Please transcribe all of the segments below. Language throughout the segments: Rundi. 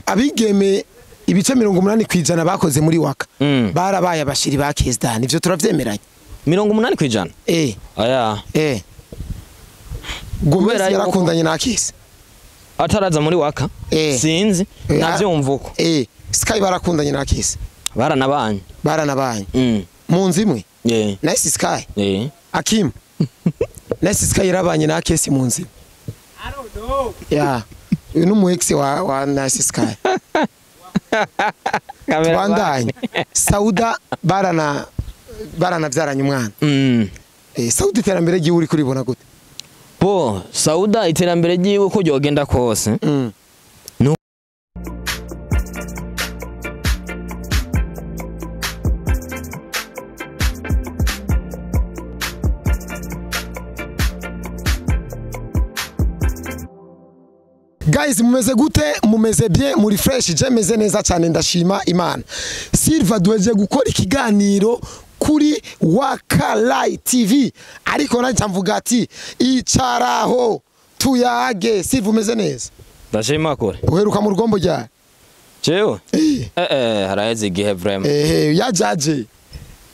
Abigeme ibice 80% bakoze muri Waka barabaye abashiri ba Kesdan, ivyo turavyemeranye. 80%? Eh. Aya. Eh. Gomez yarakundanye na Akesi. Ataraza muri Waka? Sinzi. Navyumva uko. Eh, Sky barakundanye na Akesi. Baranabanye. Baranabanye. Mu nzu imwe? Eh. Nice Sky. Eh. Akim. Nice Sky yarabanye na Akesi mu nzu. I don't know. Yeah. Uyu ni umu ex wa Nice Sky. Tubandanye. Sauda baranabyaranye umwana. Sauda iterambere ryiwe uri kuribona gute? Bo, Sauda iterambere ryiwe uko ryogenda kose. No. Guys, mumeze gute? Mumeze bien, muri fresh, je meze neza cyane, ndashima Imana. Silva duheje gukora ikiganiro kuri Waka Light TV, ariko nanje mvuga ati icaraho tuyage. Silva umeze neza? Ndashima kure. Uheruka mu rugombo ryari? Jewe? Haraheze igihe vraiment. Yajaje.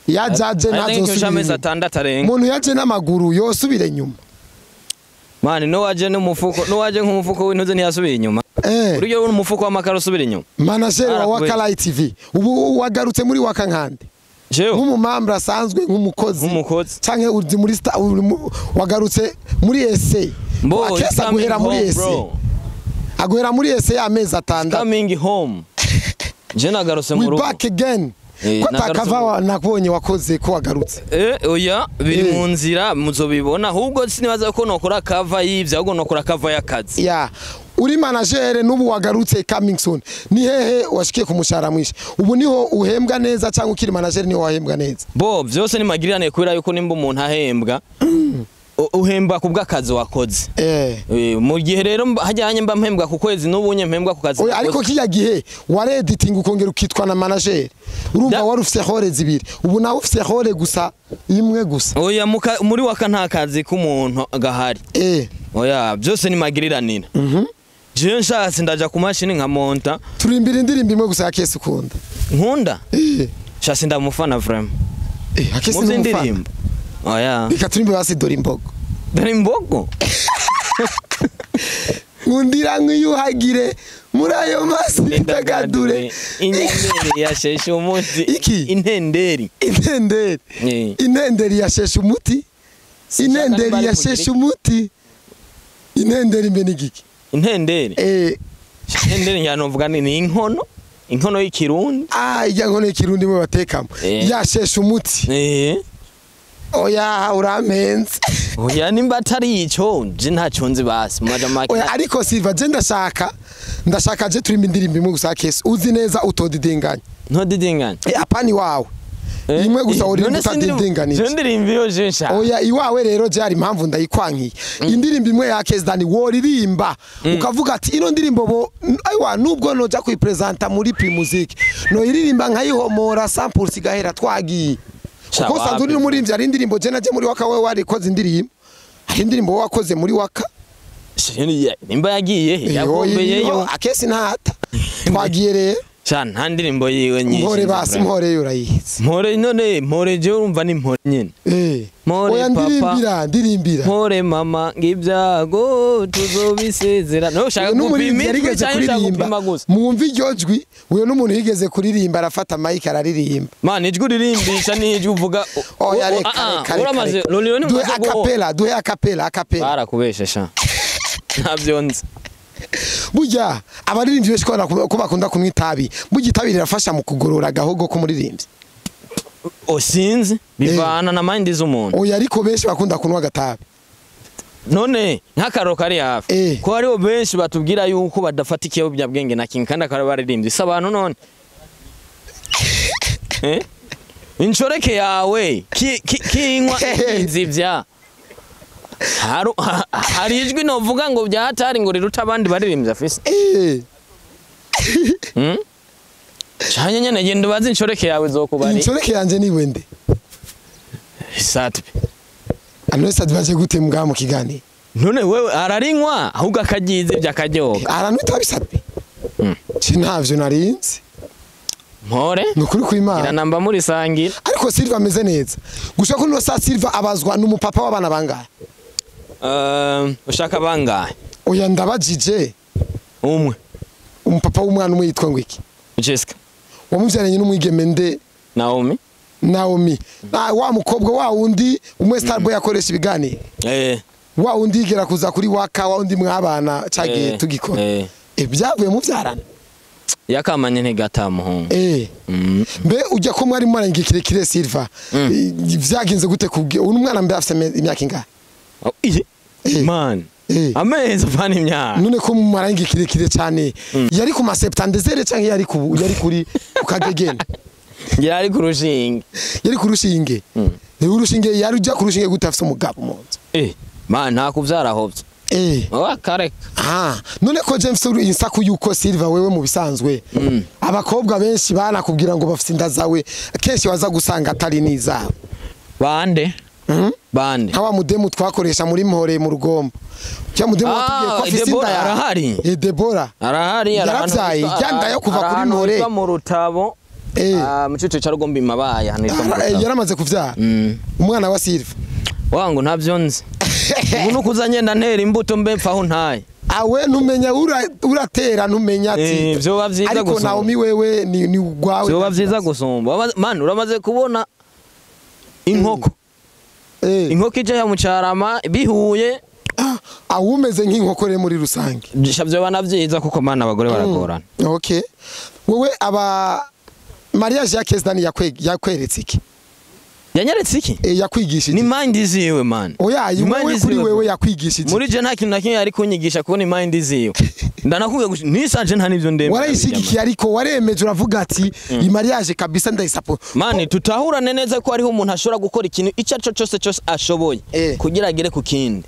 Yajaje nazo amezi 6 arenga. Umuntu yaje n'amaguru yosubire inyuma. Mani no waje n'umufuko, no waje nk'umufuko w'intuze ntiyasubiye inyuma. Uryo n'umufuko w'amakara usubira inyuma. Manager wa Waka Light TV. Ubu wagarutse muri Waka nkande. Jewe nk'umumambra asanzwe, nk'umukozi. Nk'umukozi. Canke uri muri star, wagarutse muri essay. Akesa guhera muri essay. Aguhera muri essay amezi 6. Coming home. Je nagarutse mu rugo. We back again. Ko takava nakubonye wakoze ko wagarutse. Oya biri mu nzira muzobibona, ahubwo sinibaza ko nokora cover y'ivyo, ahubwo nokora cover y'akazi. Yeah. Uri manager n'ubu wagarutse coming soon. Ni hehe washikiye ku mushahara mwinshi? Ubu niho uhembwa neza cyangwa ukiri manager niho wahembwa neza? Bo byose ni magirirane, kubera yuko nimba umuntu ahembwa uhemba kubw'akazi wakoze. Mu gihe rero hajyanye mba mpembwa ku kwezi n'ubunye mpembwa ku kazi. Oya, ariko kijya gihe ware editing ukongera ukitwa na manager. Urumva wari ufise hore zibiri. Ubu nawe ufise hore gusa imwe gusa. Oya, muri Waka nta kazi k'umuntu gahari. Oya, byose ni magiriranira. Je nshatse ndaja ku mashini nka monta. Turimbira indirimbo imwe gusa ya Kesi ukunda. Nkunda? Nshatse ndamufana vraiment. Akesi n'umufana. Oya. Reka turimbe basi dore imbogo. Dore imbogo? Nkundira nkiyuhagire muri ayo masi nitagadure. Intenderi yasheshe umuti. Iki? Intenderi. Intenderi. Intenderi yasheshe umuti. Intenderi yasheshe umuti. Intenderi mbe nigiki? Intenderi? Intenderi njyanovuga ni inkono. Inkono y'ikirundi. Ah, ijya nkono y'ikirundi mwe batekamo. Yasheshe umuti. Oya, uramenze. Oya, nimba atari ico je ntaco nzi basi maja. Oya, ariko Silva je ndashaka je turimo indirimbo imwe gusa Kesi uzi neza utodidinganya. Ntodidinganya? Apani wawe. Imwe gusa uri utadidinganije. Je ndirimbo iyo je nshaka. Oya, iwawe rero je hari impamvu ndayikwankiye. Indirimbo imwe ya Kesi Dani woririmba ukavuga ati ino ndirimbo bo aiwa nubwo noja kuyipresenta muri Primusic. No iririmba nkayihomora sample sigahera twagiye. Kuko sanzwe uri umurimbyi, ari indirimbo je naje muri Waka wewe warikoze indirimbo. Hari indirimbo wakoze muri Waka. Nimba yagiye he yakombeyeyo. Akesi ntata. Twagiye rero. Cyane nta ndirimbo yiwe nyinshi. Mpore basi mpore urayizi. Mpore none mpore je urumva ni mpore nyene. Mpore papa. Ndirimbira. Mpore mama ngibyago tuzobisezera. No ushaka gupima yarigeze kuririmba. Mwumva iryo jwi, uyo n'umuntu yigeze kuririmba arafata mic araririmba. Man ijwi uririmbisha ni ijwi uvuga. Oya reka. Uramaze Lolilo ni duhe acapella, duhe acapella, acapella. Barakubeshesha. Ntabyo nzi. Burya abaririmbyi benshi ko bakunda kunywa itabi, burya itabi rirafasha mu kugorora agahogo k'umuririmbyi. Osinzi bivana na mind z'umuntu. Oya, ariko benshi bakunda kunywa agatabi. None nk'akaro kari hafi ko hariho benshi batubwira yuko badafata ikiyobyabwenge na kintu kandi akaba baririmbyi si abantu none. Inshoreke yawe kinywa inzivya. Hari ijwi novuga ngo byahatari ngo riruta abandi baririmbye afise. Cyane nyene genda ubaze inshoreke yawe zokubari. Inshoreke yanje ni wende. Satbe. Anone Satbe aje gute mbwa mu kigani? None wewe ararinywa ahubwo akagize byakaryoga. Aranwa itabi Satbe. Ci ntavyo narinzi. Mpore. Nukuri kw'Imana. Iranamba muri sangira. Ariko Silva ameze neza. Gushaka kuno sa Silva abazwa n'umupapa w'abana bangahe? Ushaka bangahe? Oya ndabajije. Umwe. Umupapa w'umwana umwe yitwa ngwiki? Jessica. Wamuvyaranye n'umwigeme nde? Naomi. Naomi. Na wa mukobwa wa wundi umwe Starboy akoresha ibiganiro. Wa wundi yigera kuza kuri waka wa wundi mwabana cagiye tugikora. Ibyavuye mu vyarana. Yakamanye ntigata muhungu. Mbe ujya ko mwari mwarangiye kirekire Silva. Vyagenze gute kubwe? Uno mwana mbe afite imyaka ingahe? Man. Amezi apana imyaka. None ko mwarangiye kirekire cyane. Yari ku maseptandezere canke yari ku yari kuri kukagegene. Yari ku rushinge. Yari ku rushinge. Ni urushinge yari ujya ku rushinge gute afite umugabo mu nzu? Man nta kuvyara hovye. Oya kareka. None ko James uri insaku yuko Silva wewe mu bisanzwe. Abakobwa benshi banakubwira ngo bafite inda zawe kenshi waza gusanga atari nizawe. Bande? Bande. Hawa mudemu twakoresha muri mpore mu rugombo. Cya mudemu watubwiye ko afite inda ya. Arahari. Debora. Arahari yaravyaye yanda yo kuva kuri mpore. Mu rutabo. Mu cice ca rugombo imabaye hano yitwa mu rutabo. Yaramaze kuvyara. Umwana wa Silva. Wangu ntavyo nzi. Ubu nukuza ngenda ntera imbuto mbe mfaho ntaye. Awe ntumenya uratera ntumenya ati. Vyoba vyiza ariko gusumba. Naomi wewe ni ugwawe. Vyoba vyiza gusumba. Man uramaze kubona inkoko. Inkoko ije ya mucarama bihuye. Awumeze nk'inkoko re muri rusange. Vyoba navyiza kuko mana abagore baragorana. Okay. Wewe aba mariage ya Kesdani yakweretse iki? Yanyeretse iki? Yakwigishije. Ni mind ziwe man. Oya, wewe kuri wewe yakwigishije. Muri je nta kintu na kimwe yari kunyigisha kuko ni mind ziwe. Ndanakubwiye nisanje nta nivyo ndemba. Warayishigikiye ariko waremeje uravuga ati i mariage kabisa ndayisupport. Man tutahurane neza ko hariho umuntu ashobora gukora ikintu icyo aricyo cyose cyose ashoboye kugira agere ku kindi.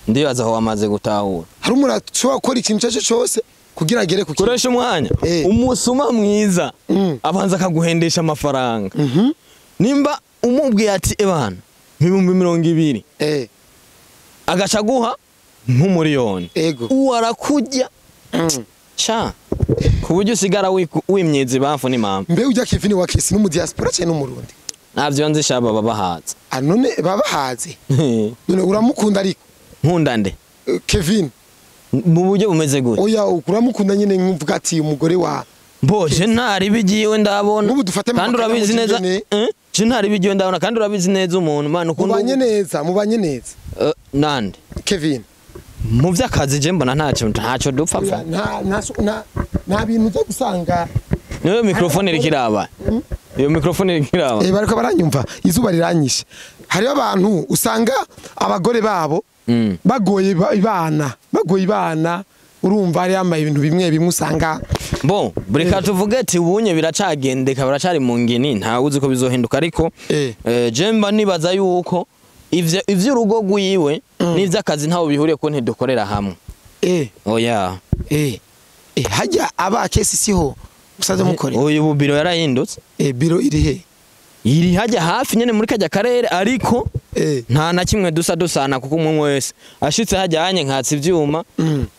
Ndibaza aho wamaze gutahura. Hari umuntu ashobora gukora ikintu icyo cyose kugira agere ku kindi. Koresha umwanya. Umusuma mwiza abanza akaguhendesha amafaranga. Nimba umubwiye ati ebana 20,000 agaca guha nk'umuriyoni uwo arakujya cha ku buryo usigara wimyezi bamfu ni mama. Mbe ujya Kevin wa Kesi no mu diaspora cyane no mu Burundi? Navyo nzi shaba babahaze. None babahaze. None uramukunda ariko? Nkunda nde? Kevin. Mu buryo bumeze gute? Oya uramukunda nyine nkumvuga ati umugore wa Mboje ntari bigiwe ndabona. Kandi urabizi neza. Je ntari bigiwe ndabona kandi urabizi neza umuntu man ukunda. Mubanye neza, mubanye neza. Nande? Kevin. Mu vy'akazi je mbona ntacyo dupfa pfa. Nta bintu byo gusanga. Niyo microphone iri kiraba. Iyo microphone iri kiraba. Bariko baranyumva izuba riranyishe. Hariho abantu usanga abagore babo bagoye ibana, bagoye ibana. Urumva ari yambaye ibintu bimwe bimwe usanga bon bureka tuvuge ati ubunye biracagendeka baracari mu ngini nta uzi ko bizohinduka ariko je mba nibaza yuko ivyo urugo gwiwe n'ivy'akazi ntawo bihuriye ko ntidukorera hamwe. Oya hajya aba Kesi siho musaze mukore. Oya ubu biro yarahindutse. Biro iri he? Iri hajya hafi nyene muri kajya karere ariko nta na kimwe dusa dusana kuko umwe wese ashitse hajyanye nkatsi ivyuma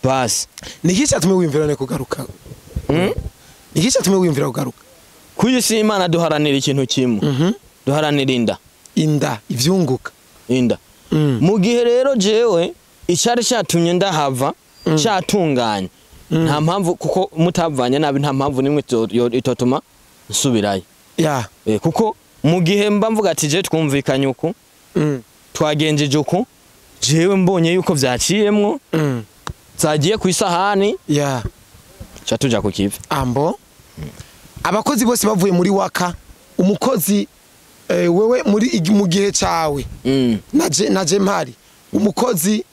basi. Niki cyatumye wiyumvira ne kugaruka? Niki cyatumye wiyumvira kugaruka? Kuyisi Imana duharanira ikintu kimwe. Duharanira inda. Inda ivyunguka. Inda. Mu gihe rero jewe icari cyatumye ndahava cyatunganye. Nta mpamvu kuko mutavanye nabi nta mpamvu nimwe itotuma nsubirayo. Ya. Kuko mu gihe mba mvuga ati je twumvikanye uku twagenjeje uku jewe mbonye yuko vyaciyemwo zagiye ku isahani ya cha tuja ku kivi. Ambo abakozi bose bavuye muri waka umukozi wewe muri mu gihe cawe naje mpari umukozi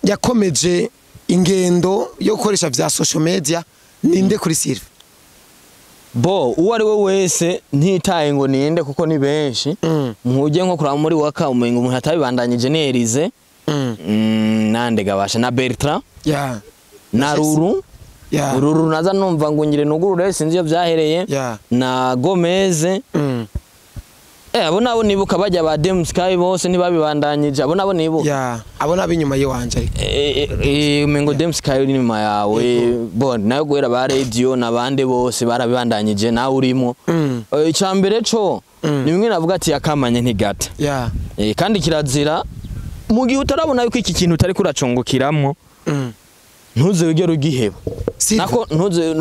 yakomeje ingendo yo gukoresha vya social media ninde kuri Silva? Bo uwo ari we wese ntitaye ngo ninde kuko ni benshi muje nko kuraba muri waka umenga umuntu atabibandanyije nerize nande gabasha na Bertrand ya na Ruru ya Ruru naza numva ngo ngire nugurure sinzi iyo byahereye yeah. Na Gomez Abo nabo nibuka bajya ba Dem Sky bose ntibabibandanyije, abo nabo nibuka. Ya, abo nabo inyuma yiwanje ariko. Umengo Dem Sky uri inyuma yawe, bon nayo guhera ba radio n'abandi bose barabibandanyije nawe urimo. Icya mbere co ni bimwe navuga ati yakamanye ntigata. Ya. Kandi kirazira mu gihe utarabona yuko iki kintu utari kuracungukiramwo, ntuze wigere ugiheba. Nako ntuze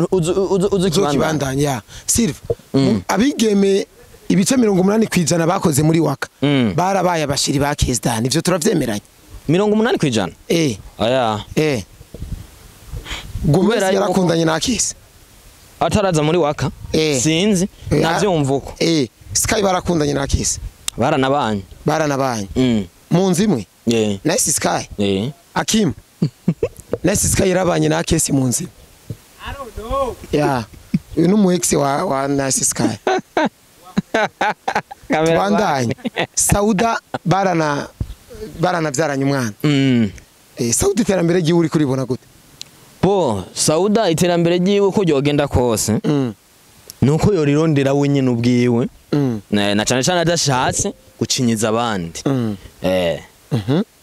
uze kibandanya. Ya Silva, abigeme ibice 80% bakoze muri Waka barabaye abashiri ba Kesdan, ivyo turavyemeranye. 80%? Aya. Gomez yarakundanye na Kesi ataraza muri Waka. Sinzi navyumva uko. Sky barakundanye na Kesi, baranabanye. Mu nzu imwe. Nice Sky. Akim. Nice Sky yarabanye na Kesi mu nzu. I don't know. Ya. Uyu ni umu ex wa Nice Sky. Bandanye. Sauda baranavyaranye umwana. Sauda iterambere ryiwe uri kuribona gute? Bo, Sauda iterambere ryiwe uko ryogenda kose. Nuko yorirondera we nyine ubwiwe. Na cyane cyane adashatse gucinyiza abandi.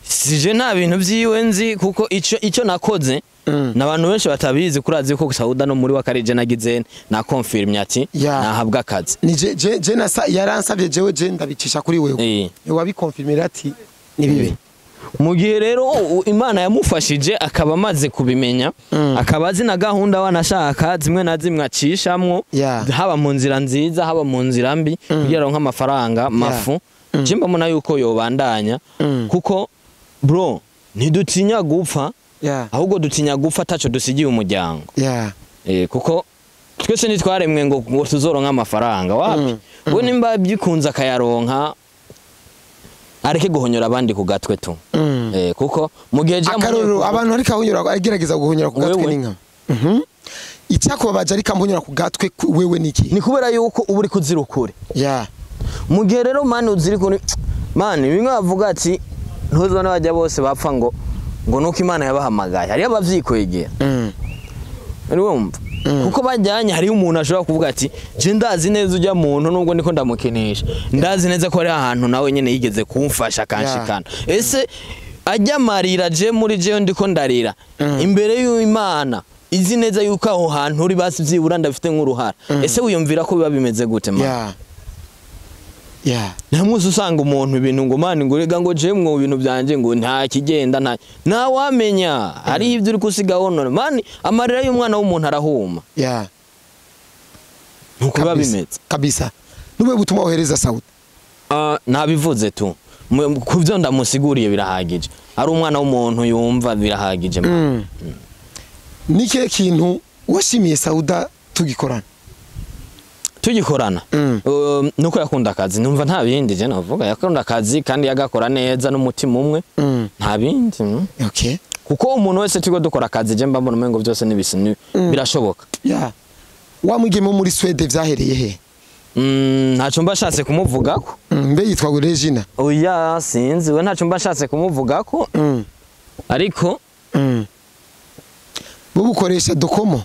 Sije nta bintu byiwe nzi kuko icyo nakoze n'abantu benshi batabizi kurazi ko Sauda no muri wakarije nagize na confirm ati nahabwa akazi. Ni je nasa yaransabye jewe je ndabicisha kuri wewe. Wabikonfirmira ati nibibe. Mu gihe rero Imana yamufashije akaba amaze kubimenya, akaba azi na gahunda wanashaka zimwe na zimwe acishamwo, haba mu nzira nziza haba mu nzira mbi kugira ngo amafaranga mafu. Je mbona yuko yobandanya kuko bro ntidutinya gupfa, ahubwo dutinya gupfa ataco dusigiye umuryango. Kuko twese ntitwaremwe ngo tuzoronka amafaranga wapi. We nimba byikunze akayaronka areke guhonyora abandi ku gatwe tu. Kuko mu gihe akaroro abantu ariko ahonyora agerageza guhonyora ku gatwe n'inka. Icyakubabaje ariko amhonyora ku gatwe wewe niki? Ni kubera yuko uba uri kuzira ukuri. Mu gihe rero mani uziri kuri mani bimwe bavuga ati ntuzona bajya bose bapfa ngo nuko Imana yabahamagaye, hari abavyikwegera. Urumva? Kuko bajyanye hari umuntu ashobora kuvuga ati je ndazi neza ujya muntu nubwo niko ndamukinisha, ndazi neza ko ari ahantu nawe nyene yigeze kumfasha kanshikana. Ese ajya marira je muri je ndiko ndarira imbere y'Imana izi neza yuko aho hantu uri basi byibura ndafite nk'uruhara. Ese wiyumvira ko biba bimeze gute man? Nta usanga umuntu ibintu ngo mani ngo rega ngo je mwo ibintu byanje ngo nta kigenda nta na wamenya hari ibyo uri kusigaho none mani amarira y'umwana w'umuntu arahuma. Nuko biba bimeze kabisa. Nube butuma ohereza Sauda. Nabivuze tu kuvyo ndamusiguriye birahagije, ari umwana w'umuntu yumva birahagije. Nike kintu washimiye Sauda tugikorana? Nuko yakunda akazi, numva nta bindi je navuga, yakunda akazi kandi yagakora neza n'umutima umwe, nta bindi. Kuko umuntu wese tugo dukora akazi je mbambona umengo byose nibisi birashoboka. Wa mwigeme muri Swede vyahereye he? Ntaco mba shatse kumuvugako. Mbe yitwa Regina? Oya sinzi, we ntaco mba shatse kumuvugako. Ariko bo bukoresha dokomo.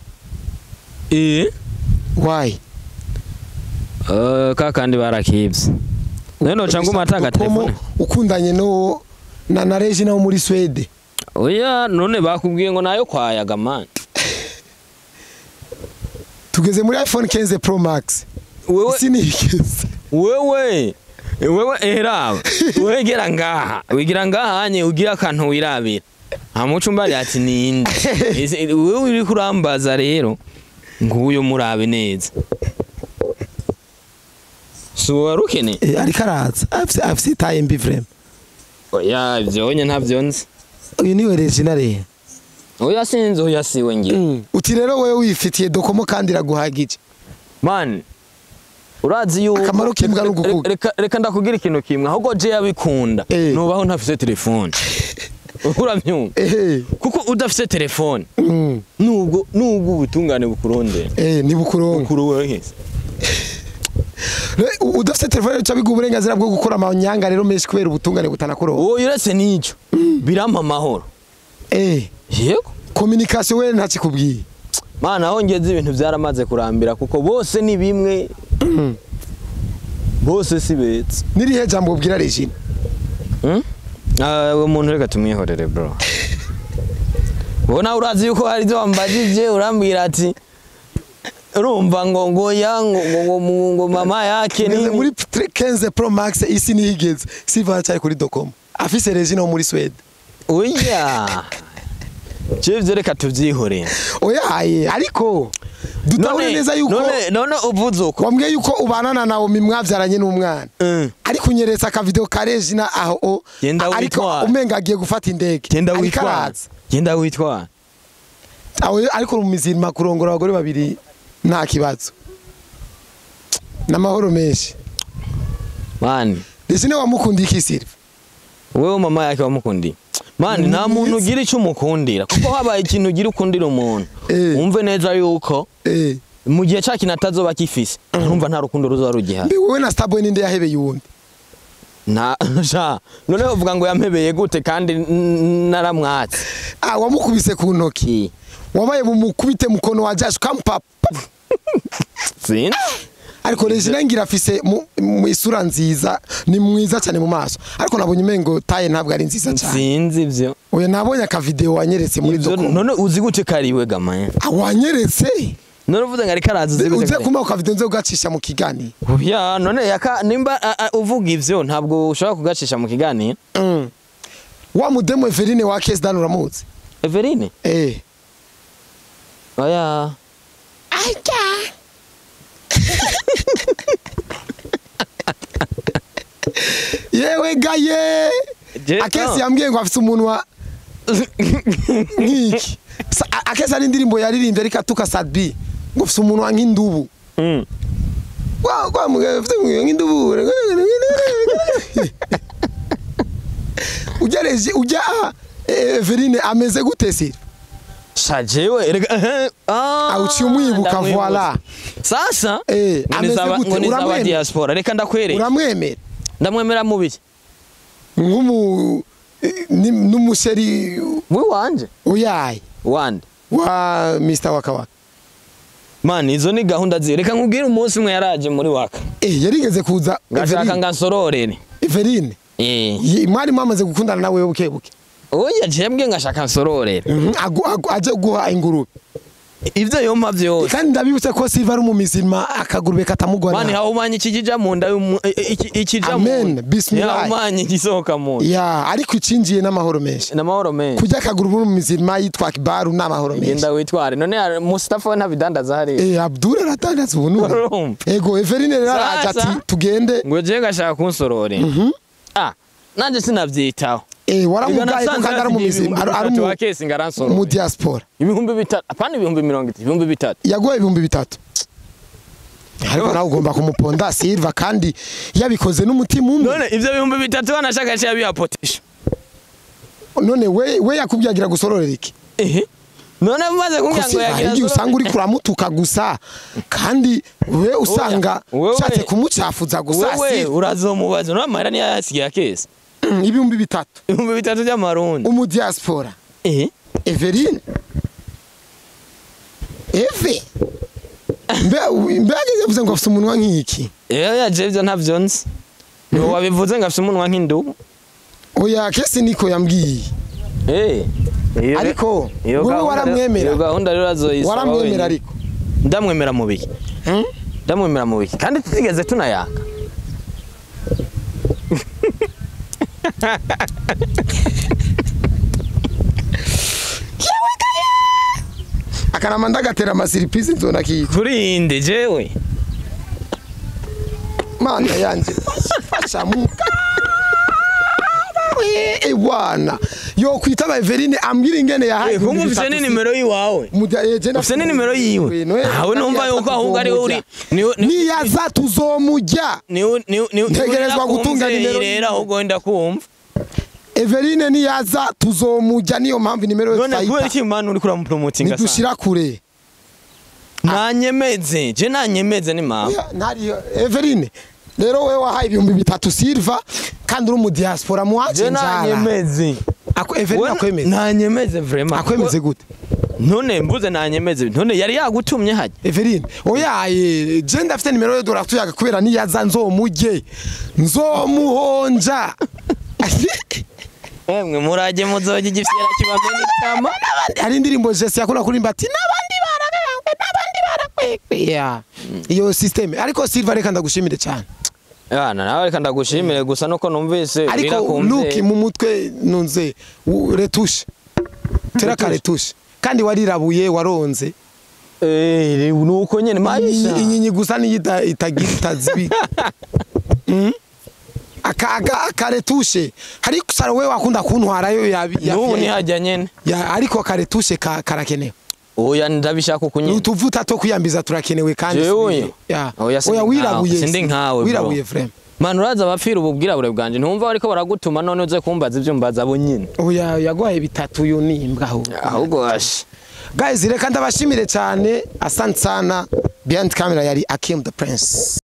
Why? Kakandi barakibye. None cyangwa umatanga telefone ukundanye no na Regina wo muri Swede. Oya none bakubwiye ngo nayo kwayaga man. Tugeze muri iPhone 15 Pro Max. Wewe sinigeze. Wewe eraba. Wegera ngaha. Wigira ngaha anye ugira akantu wirabira. Nta muco mbari ati ninde. Wewe uri kurambaza rero nguyo murabe neza. Suwarukene ariko araza afise taye mbi vraiment. Oya ivyo ntavyo nzi. Uyu niwe Regina rero. Oya sinzi, oya siwe ngiye. Uti rero wewe wifitiye dokomo kandi iraguhagije. Man urazi yuko akamaro k'imbwa n'ugukuga. Reka ndakugira ikintu kimwe ahubwo je yabikunda nubaho ntafise telefone. Uravyumva? Kuko udafise telefone nubwo ubutungane bukurondera. Ni bukuronka. Bukuronka. Udafite telefone cyo biguha uburenganzira bwo gukora amanyanga rero menshi kubera ubutungane butanakoroha. Oyo uretse n'icyo birampa amahoro. Yego. Communication we ntakikubwiye. Mana aho ngeze ibintu byaramaze kurambira kuko bose ni bimwe. Bose si beza. Nirihe jambo ubwira Regina? Uwo muntu reka tumwihorere bro. Ubona urazi yuko hari ibyo wambajije urambwira ati urumva ngo ngo ya ngo ngo mama yake ni muri 15 Pro Max isi nihigeze Silva cyari kuri Docomo afise Regina wo muri Sweden. Oya Jevyo reka tuvyihorere. Oya ariko dutahure neza yuko none uvuze uko wambwiye yuko ubana na Naomi mwavyaranye n'umwana. Ariko unyeretse aka video ka Regina aho ariko umenga agiye gufata indege. Genda witwara. Genda witwara. Ariko mu mizirima kurongora abagore babiri nta kibazo. Namahoro menshi. Mani. Regina wamukundiye iki Silva? Wewe mama yake wamukundiye. Mani nta muntu ugira icyo umukundira kuko habaye ikintu ugira ukundira umuntu umve neza yuko mu gihe cya kintu atazoba kifise urumva nta rukundo ruzoba rugihari. Mbe wowe na Starboy ninde yahebeye uwundi? Nta ja none uvuga ngo yampebeye gute kandi naramwatse. Ah wamukubise ku ntoki. Wabaye bumukubite mukono wa Josh kampa. Sin. Ariko Regina ngira afise mu isura nziza ni mwiza cyane mu maso ariko nabonye umengo taye ntabwo ari nziza cyane. Sinzi ivyo. Oya nabonye aka video wanyeretse muri Docomo. None uzi gute kariwe gamaye? Wanyeretse? None uvuze ngo ariko araza uzi gute? Uze kuma ka video nze ugacisha mu kiganiro. Oya none yaka nimba uvuga ivyo ntabwo ushobora kugacisha mu kiganiro. Wa mudemo Everine wa Case Dan uramuzi? Everine? Eh. Oya. Aika. Yewe gaye Akesi yambwiye ngo afise umunwa nk'iki. Akesi ari indirimbo yaririmbye ariko atuka Sadbi ngo afise umunwa nk'indubu. Wa mugabo afite umunwa nk'indubu. Ugereje ujya Everine ameze gute se? Shajewe erega auci umwibuka voilà. Sasa ngo ni zaba diaspora reka ndakwereka. Uramwemera? Ndamwemera mubiki? Nkumu n'umusheri wanje. Uyaye. Wande. Wa Mr Wakawaka. Man izo ni gahunda zi. Reka nkubwire umunsi umwe yaraje muri Waka. Yarigeze kuza ngashaka ngansororere. Everine. Mwari mwamaze gukundana nawe buke buke. Oya jembwe ngashaka nsororere. Aje guha ingurube. Ivyo yompa vyose. Kandi ndabibutse ko Silva ari umumizima akagurube katamugwana. Mani hawumanye ikijija mu nda ikija mu. Amen. Bismillah. Hawumanye igisohoka mu nda. Ya ariko icinjiye n'amahoro menshi. N'amahoro menshi. Kujya akagurube umumizima yitwa Kibaru n'amahoro menshi. Genda witware. None Mustafa ntabidandaza hari. Abdul aratandaza ubu. Ego Everine rero araje ati tugende. Ngo je ngashaka kunsororera. Ah nanje sinavyitaho. Waramugaye ko kandi ari umumizima ari mu wakesi ngaransoro mu diaspora. 3000 apana 30,000 3000. Yaguye 3000. Ariko nawe ugomba kumuponda Silva kandi yabikoze n'umutima umwe. None ivyo 3000 banashaka cyo yabihapotesha. None we yakubyagira gusororera iki? None mumaze kumbwira ngo yagira igihe usanga uri kuramutuka gusa kandi we usanga ushatse kumucafuza gusa. Wewe urazomubaza none amahera niyo yasigiye akese. 3000. 3000 by'amarundi. Umu diaspora. Everine. Eve. Mbe yavuze ngo afise umunwa nk'iki. Ya jevyo ntavyo nzi. Ni wabivuze ngo afise umunwa nk'indubu. Oya Kesi niko yambwiye. Ariko wewe waramwemera. Iyo gahunda rero azoyisaba. Waramwemera ariko. Ndamwemera mubiki. Ndamwemera mubiki. Kandi tutigeze tunayaka. Akanama ndagatera amasiripizi nzona kiki. Kuri inde jewe. Mana yanje fasha muka. Bwana yo kwitaba Everine ambwira ingene yahaye. Kumva ufise ni nimero yiwawe. Ufise ni nimero yiwe. Aho numva yuko ahubwo ari uri. Niyaza tuzomujya. Ntegerezwa gutunga nimero rero ahubwo ndakumva. Everine niyaza tuzomujya niyo mpamvu nimero yo tutayita. None kubera iki mwana uri kuramupromotinga sa? Nidushira kure. Nanyemeze, je nanyemeze ni mama. Ntari Everine. Rero wewe wahaye 3000 Silva kandi uri mu diaspora muwaje njara. Nanyemeze. Ako Everine akwemeze. Nanyemeze vraiment. Akwemeze gute? None mvuze nanyemeze, none yari yagutumye hajya? Everine, oya, je ndafite nimero yo dora tuyaga, kubera niyaza nzomujye nzomuhonja. Emwe, murajye muzojya igifyera kibamena itama. Hari indirimbo Jesse yakunda kuririmba ati n'abandi baragangwe, n'abandi barakwekwe. Yeah. Iyo system. Ariko Silva, reka ndagushimire cyane. Bana nawe, reka ndagushimire gusa nuko numvise Ariko kumve. look mu mutwe nunze retouche tera ka retouche, kandi warirabuye, waronze. Eh, nuko nyene maisha. Inyinya gusa niyo itagira itazibi. Aka retouche hari saro we wakunda kuntwarayo N'ubu nihajya nyene. Ya, ariko aka retouche karakenewe. Oya, ndabishaka uko nyene. Utuvuta two kwiyambiza turakenewe kandi. Jewe? Ya. Oya, sindi Oya, nkawe, wirabuye. sindi nkawe, bro. Wirabuye frame. Man, uraza abapfira ubu bwirabure bwanje, ntumva bariko baragutuma none uze kumbaza ibyo mbaza abo nyene. Oya, yagwaye bitatu yo nimbwa aho. Ahubwo ashe. Guys, reka ndabashimire cyane, asante sana. Behind camera yari Akim the Prince.